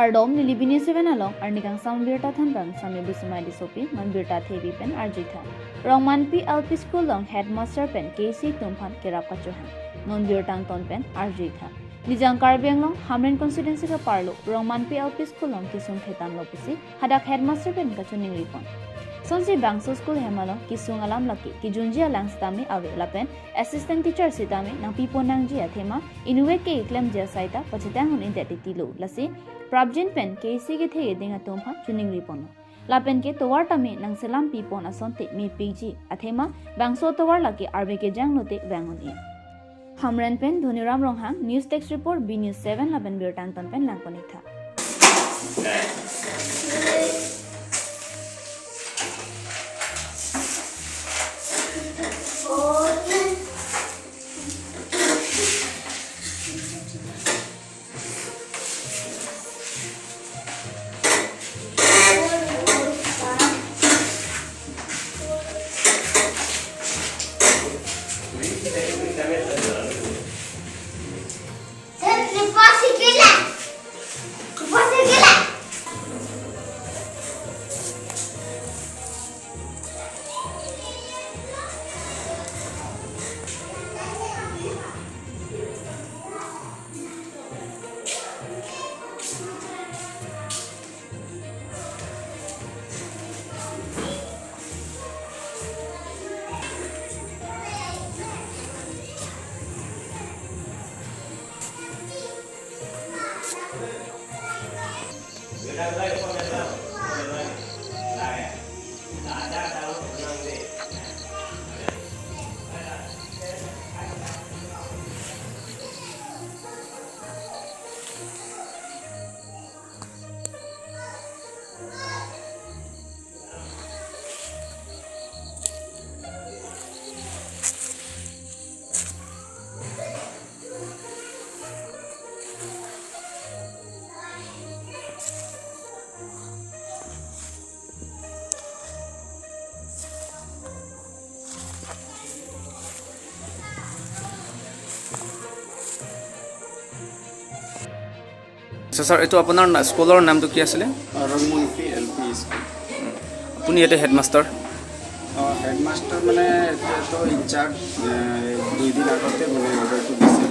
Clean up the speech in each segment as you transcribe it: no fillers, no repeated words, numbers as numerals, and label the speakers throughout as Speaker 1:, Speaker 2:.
Speaker 1: Hardom nili bini seven along arnikang sam birta thanbang sami busumai di sopi ngan birta thebi pen arjitha. Rongmanpi LP School long headmaster pen KC Tumphan kerap kachuhan non birtang ton pen arjitha. Nijang Karbi Anglong Hamren constituency ka parlo Rongmanpi LP School long kisung thetan lopusi hadak headmaster pen kachuning ripon. Sonsi Bangso School hemalo kisung alam laki ki junjia lang stami ave lapen assistant teacher sitami nang pipo nang jia thema inuwe ke iklem jia saita pachitang hun inte tilu lasi Prabjin pen KC ge the dinga tumpha chuning ripono lapen ke towar tami nang selam pipon asonte mi pigji athema Bangso towar laki arbe ke jang lote wangon e Hamren pen Dhoniram Ronghang news text report B News 7 lapen birtang ton pen langkonitha.
Speaker 2: আচ্ছা sir, এইটো আপোনাৰ স্কুলৰ নামটো কি আছিলে?
Speaker 3: ৰংমনপি L P school.
Speaker 2: আপুনি ইয়াতে headmaster?
Speaker 3: অঁ, হেডমাষ্টাৰ মানে এতিয়াতো ইনচাৰ্জ। 2 দিন আগতে মানে অৰ্ডাৰটো দিছে।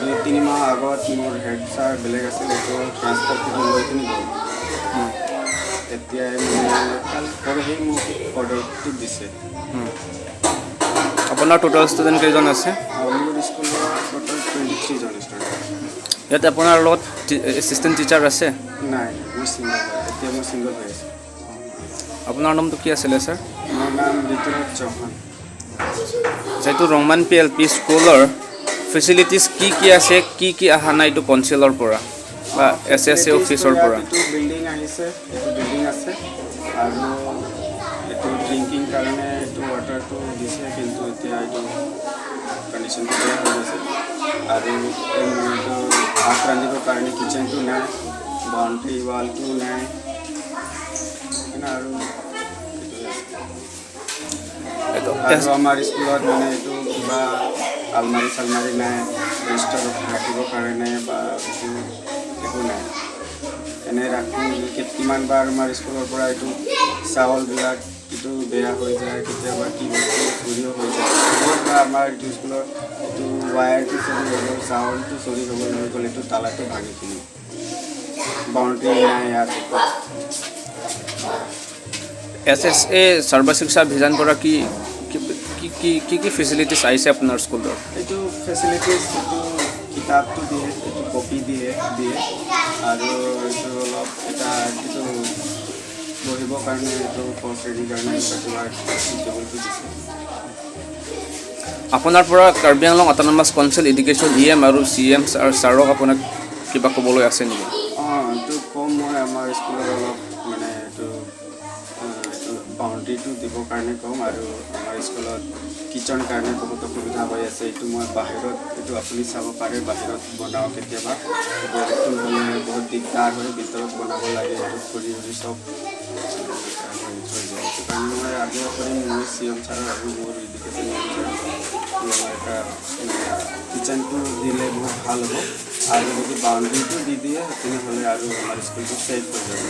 Speaker 3: 2-3 মাহ আগত মোৰ হেড ছাৰ বেলেগ আছিল, এইটো ট্ৰান্সফাৰ কৰি লৈ কিনি গ'ল। এতিয়াই মানে কাল পৰহি মোক অৰ্ডাৰটো দিছে।
Speaker 2: আপোনাৰ টোটেল ষ্টুডেণ্ট কেইজন আছে?
Speaker 3: মোৰ স্কুলত টোটেল 23জন ষ্টুডেণ্ট।
Speaker 2: ইয়াতে আপোনাৰ লগত এছিষ্টেণ্ট টিচাৰ আছে?
Speaker 3: নাই, মই ছিংগল হয়। এতিয়া মই ছিংগল হৈ আছোঁ।
Speaker 2: আপোনাৰ নামটো কি আছিলে ছাৰ?
Speaker 3: মোৰ নাম ঋতুৰাজ চৌহান।
Speaker 2: যিহেতু ৰংমান পি এল পি স্কুলৰ ফেচিলিটিছ কি কি আছে, কি কি অহা নাই, এইটো কাউন্সিলৰ পৰা বা এছ এছ এ অফিচৰ পৰা?
Speaker 3: এইটো বিল্ডিং আহিছে, এইটো বিল্ডিং আছে আৰু এইটো ড্ৰিংকিং কাৰণে এইটো ৱাটাৰটো দিছে, কিন্তু এতিয়া এইটো কণ্ডিশ্যনটো বেয়া হৈ গৈছে। আৰু এইটো ভাত ৰান্ধিবৰ কাৰণে কিটচেনটো নাই, বাউণ্ডেৰী ৱালটো নাই আৰু এইটোৱে আছে।
Speaker 2: এইটো
Speaker 3: আৰু আমাৰ স্কুলত মানে এইটো কিবা আলমাৰি চালমাৰি নাই, ৰেজিষ্টাৰ ৰাখিবৰ কাৰণে বা এইটো একো নাই। এনে ৰাখোঁ। কিমান বাৰ আমাৰ স্কুলৰ পৰা এইটো চাউলবিলাক এইটো বেয়া হৈ যায়, কেতিয়াবা কি বস্তু চুৰিও হৈ যায়। বহুত বাৰ আমাৰ এইটো স্কুলৰ এইটো ৱায়াৰটো চুৰি হৈ গ'ল, চাউলটো চুৰি হৈ গ'ল, এইটো তালাটো ভাঙি কিনি। বাউণ্ডেৰী নাই ইয়াত একো।
Speaker 2: এছ এছ এ সৰ্ব শিক্ষা অভিযান পৰা কি কি কি কি কি ফেচিলিটিছ আহিছে আপোনাৰ স্কুলৰ?
Speaker 3: এইটো ফেচিলিটিছ, এইটো কিতাপটো দিয়ে, এইটো কপি দিয়ে আৰু এইটো অলপ এটা এইটো বহিবৰ কাৰণে, এইটো ফ'ৰ শ্ৰেণীৰ কাৰণে কিবা টেবুলটো দিছে।
Speaker 2: আপোনাৰ পৰা Karbi Anglong autonomous council education EM আৰু চি এম ছাৰক আপোনাক কিবা ক'বলৈ আছে নেকি?
Speaker 3: অঁ, এইটো ক'ম মই। আমাৰ স্কুলত অলপ মানে এইটো বাউণ্ডেৰীটো দিবৰ কাৰণে ক'ম। আৰু আমাৰ স্কুলত কিটচেন কাৰণে বহুত অসুবিধা হৈ আছে। এইটো মই বাহিৰত, এইটো আপুনি চাব পাৰে, বাহিৰত বনাওঁ। কেতিয়াবা বৰষুণ হ'লে বহুত দিগদাৰ হয়, ভিতৰত বনাব লাগে। এইটো খৰি উৰি চব হৈ যায়। সেইটো কাৰণে মই আগ্ৰহ কৰিম মই চি এম ছাৰৰ আৰু মোৰ এডুকেশ্যন ছাৰক। আমাৰ এটা কিটচেনটো দিলে বহুত ভাল হ'ব আৰু যদি বাউণ্ডেৰীটো দি দিয়ে, তেনেহ'লে আৰু আমাৰ স্কুলটো ছেফ হৈ যাব।